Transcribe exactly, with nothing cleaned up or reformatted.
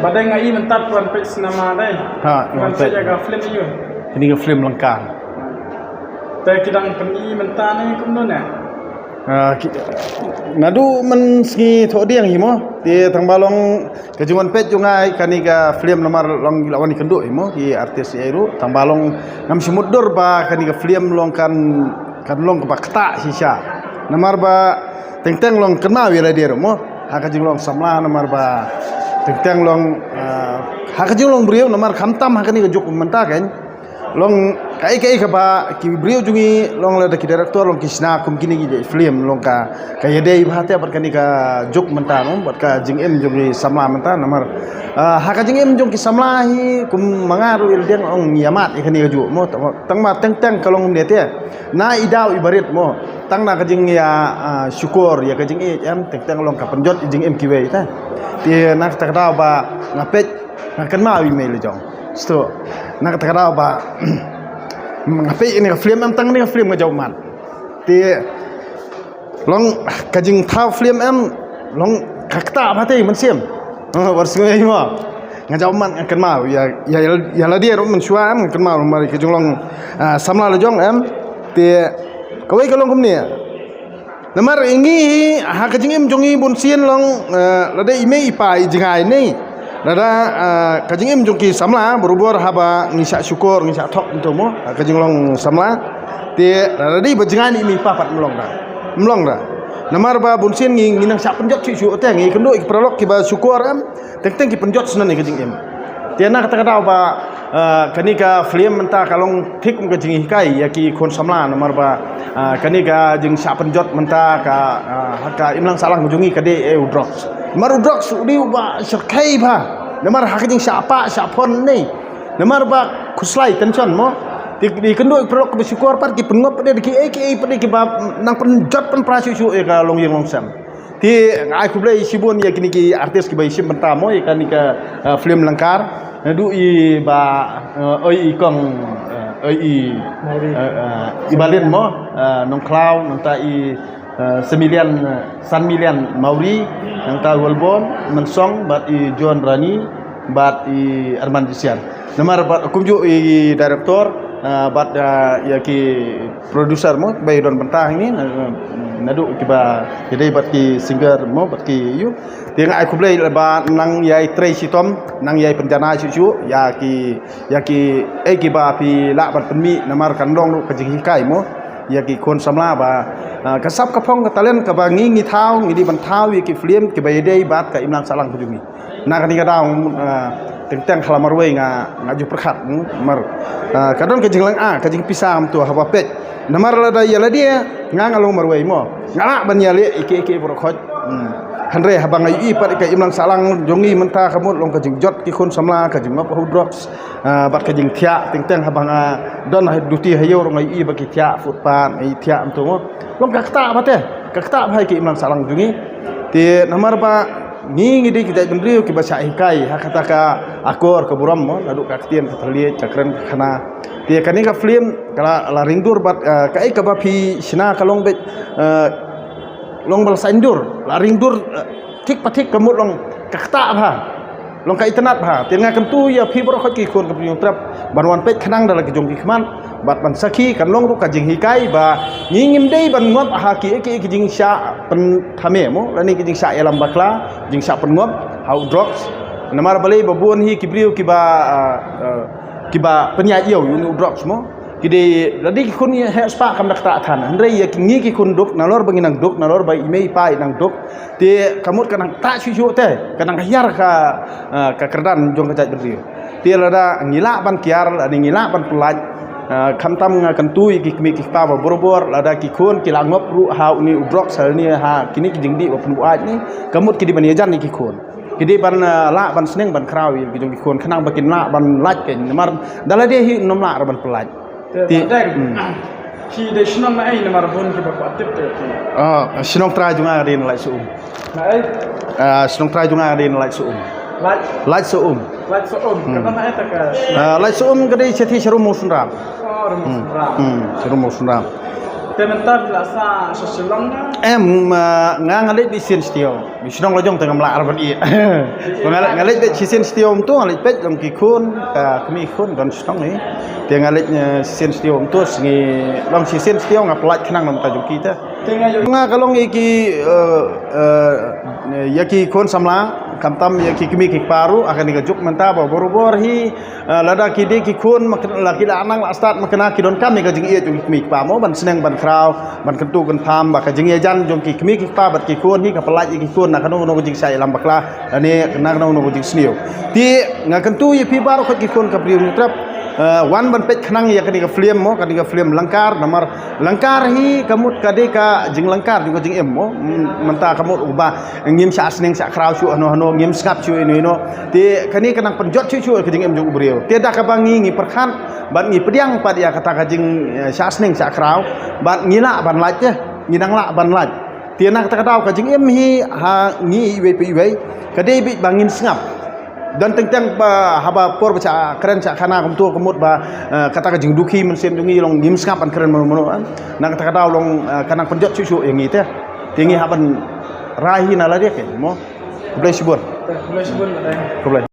Ba dang nga i mynta wan peit cinema dei. Ha, wan peit. Wan peit ïa ka film ïa u. Kane ka film Lyngkar. Te ki dang pyni mynta ne kumno ne? Ah, ki, naduh mynsngi Thohdieng hi mo. Te tang ba long ka jingwan peit jong nga ïa kane ka film namar long la wan ïakynduh hi mo, ki artist ïa u ruh. Tang ba long ngam shu mutdur ba kane ka film long kan, kan long kaba ktah shisha. Namar ba teng teng long kynmaw ïa lade ruh mo. Ha ka jinglong samla namar ba teng teng long, ah, ha ka jinglong briew namar khamtam ha kane ka juk mynta kan. Long kaei kaei kaba ki briew jong ngi long lada ki director long ki shna kum kine ki film long ka, ka ïadei bha te bad kane ka juk mynta mo, bad ka jingim jong ki samla mynta namar, ah, ha ka jingim jong ki samla hi kum ma nga ruh ïa lade ong ïa mat ïa kane ka juk mo, tang, tang ma teng teng ka long ne te. Na i daw i barit mo. Tang na ka jingïa, ah, shukor ïa ka jingïeit em, teng teng long ka pynjot ïa jingim kiwei te. Te na kata ka daw ba nga peit nga kynmaw ïa i mei la jong. Sto. Na kata ka daw ba nga peit ïa kane ka film em, tang kane ka film nga jaw mat. Te long ka jingthaw film em, long ka ktah bha te mynsiem. Oh, war sngew mo. Nga jaw mat nga kynmaw ïa, ïa, ïa lade ruh mynshuwa em nga kynmaw namar ka jinglong, ah, samla la jong em. Te kawei ka long kumne. Namar ïa ngi ha ka jingim jong ngi bun sien long, eh, lada i mei i pa i jngai ne. Lada, eh, ka jingim jong ki samla barabor haba ngi shah shukor ngi shah thok nto mo. Ha ka jinglong samla. Te lada dei ba jngai ne i mei i pa pat mlong da. Mlong da. Namar ba bun sien ngi, ngi nang shah pynjot shuh shuh te ngi kynduh ïa ki paralok kiba shukor em. Teng teng ki pynjot shuh na ka jingim. Te na kata ka daw ba, ah, kane ka film mynta ka long thik ka jinghikai ïa ki khun samla namar ba, ah, kane ka jingshah pynjot mynta ka, ah, ha ka imlang sahlang jong ngi ka dei, eh, u drugs. Namar u drugs u dei uba shyrkhei bha. Namar ha ka jingshah pah shah phone ne. Namar ba khuslai tension mo. Te ki kynduh ïa ki paralok kiba shukor pat ki pynngop pat de kiei kiei pat de kiba nang pynjot pynpra shuh shuh ïa ka longïing longsem. Te nga ai khublei shibun ïa kine ki artist kiba ïashim bynta mo ïa kane ka, eh, film Lyngkar. Naduh i ba, eh, oi i kong, eh, oi i, Mawri. Eh, eh, i Balin mo, eh, Nongkhlaw, nangta i, eh, Semilian, eh, Sanmilian Mawri, nangta Walbon Mynsong bad i John Rani bad i Arman Jisian. Namar bad kumjuh i director, eh, bad, eh, ïa ki producer mo ba ïadon bynta hangne, eh, naduh kiba ïadei bad ki singer mo bad ki ïa u. Te nga ai khublei ba nang ïai trei shitom, nang ïai pynjanai shuh shuh ïa ki, ïa kiei kiba phi lah ban pynmih namar kan long ruh ka jinghikai mo ïa ki khun samla ba, ah, ka sap ka phong ka talent kaba ngi ngi thaw, ngi dei ban thaw ïa ki film kiba ïadei bad ka imlang sahlang ka jong ngi. Na kane ka daw, ah, teng teng ha la marwei nga, nga ju pyrkhat, hmm, mar. Ah, ka don ka jinglong, ah, ka jingpisa mynta haba peit. Namar lada ïa lade nga nga long marwei mo. Nga lah ban ïaleh ïa kiei kiei baroh khoit. Hmm. Hynrei haba nga ïohi pat ka imlang sahlang jong ngi mynta ka mut long ka jingjot ki khun samla, ka jingngop ha u drugs. Ah, bad ka jingthiah teng teng haba nga don ha duty ha ïew ruh nga ïohi ba ki thiah footpath, nga ïohi thiah mynta mo. Long ka ktah bha te, ka ktah bha ïa ka imlang sahlang jong ngi. Te namar ba ngi ngi dei ki jaitbynriew kiba shah hikai ha kata ka akor ka burom mo, naduh ka ktien ka thylliej ka kren ka khana. Te kane ka film ka la, la ring dur bad, eh, kaei kaba phi shna ka long beit, eh, long ba la saiñdur, la ring dur, eh, thik pa thik ka mut long ka ktah bha. Long ka itynnad bha. Te nga kyntu ïa phi baroh khoit ki khun ka Bri Nongtrep ban wan peit khnang da la ki jong ki khmat bad ban sakhi kan long ruh ka jinghikai ba ngi ngim dei ban ngop ha ki, ki, ki jingshah pynthame mo lane ki jingshah ïalam bakla, jingshah pynngop ha u drugs. Namar balei ba bun hi ki briew kiba, ah, ah, kiba pynïaid ïew ïa u drugs mo. Ki dei, lada ki khun heh spah kam da ktah than. Hynrei ïa ki ngi ki khun duk, nalor ba ngi nang duk, nalor ba i mei i pa i nang duk. Te ka mut ka nang ktah shuh shuh te, ka nang hiar ka, ah, ka kyrdan jong ka jaitbynriew. Te lada ngi lah ban kiar, lada ngi lah ban pyllait, ah, khamtam nga kyntu ïa ki kmie ki kpa ba bor bor, lada ki khun ki la ngop ruh ha une u drugs, ha une ha kine ki jingdih ba pynbuaid ne, ka mut ki dei ban ïajan ïa ki khun. Ki dei ban, ah, lah ban sneng ban khraw ïa ki jong ki khun, khnang ba kin lah ban lait kein, namar da lade hi ym lah ruh ban pyllait. Te, te, Pateng, hmm. Phi dei shnong na ei namar bun kiba kwah tip te phi. Ah, shnong trai jong nga ka dei na Lait Sohum. Na ei? Ah, shnong trai jong nga ka dei na Lait Sohum. Lait? Lait Sohum. Lait Sohum. Hmm. Kata na ei ta ka shnong? Ah, Lait Sohum ka dei shatei sha Rumawsynram. Oh, Rumawsynram. Hmm, sha Rumawsynram. Te mynta phi la sah sha Shillong na? Em, ah, nga nga leit beit shisien shatei. Beit shnong la jong te ngam lah arbat ïa. Nga leit, nga leit beit shisien shatei, um, to nga leit peit long ki khun, ka kmie khun don shnong hi. Te nga leit, eh, shisien shatei, um, to sngi long shisien shatei nga pynlait khnang namar ka jong ki te. Te nga ïoh nga ka long ïa ki, eh, eh, ïa ki khun samla, khamtam ïa ki kmie ki kpa ruh, ha kane ka juk mynta ba borabor hi, eh, lada ki dei ki khun, ma ki la, ki la nang la stad, ma kane ki donkam ïa ka jingïeit jong ki kmie ki kpa mo, ban sneng ban khraw, ban kyntu kynpham, ba ka jingïajan jong ki kmie ki kpa bad ki khun hi ka pynlait ïa ki khun na kano kano ka jingshah ïalam bakla, lane na kano kano ka jingsniew. Te nga kyntu ïa phi baroh khoit ki khun ka Bri u Hynñiewtrep, eh, wan ban peit khnang ïa kane ka film mo, kane ka film Lyngkar, namar Lyngkar hi ka mut ka dei ka jinglyngkar jong ka jingim mo. Mm, mynta ka mut uba ngim shah sneng shah khraw shuh hano hano, ngim sngap shuh ino ino. Te kane ka nang pynjot shuh shuh ka jingim jong u briew. Te da kaba ngi, ngi pyrkhat bad ngi pdiang pat ïa kata ka jing, eh, shah sneng shah khraw bad ngi lah ban lait te, ngi nang lah ban lait. Te na kata ka daw ka jingim hi ha ngi iwei pa iwei ka dei beit ba ngin sngap. Don teng teng ba haba por ba shah kren shah khana kumto ka mut ba, eh, kata ka jingdukhi mynsiem jong ngi long ngim sngap ban kren mano mano, eh. Na kata ka daw long, eh, ka nang pynjot shuh shuh ïa ngi te. Te ngi hap ban rai hi na lade ke mo. Khublei shibun. Khublei shibun. Khublei.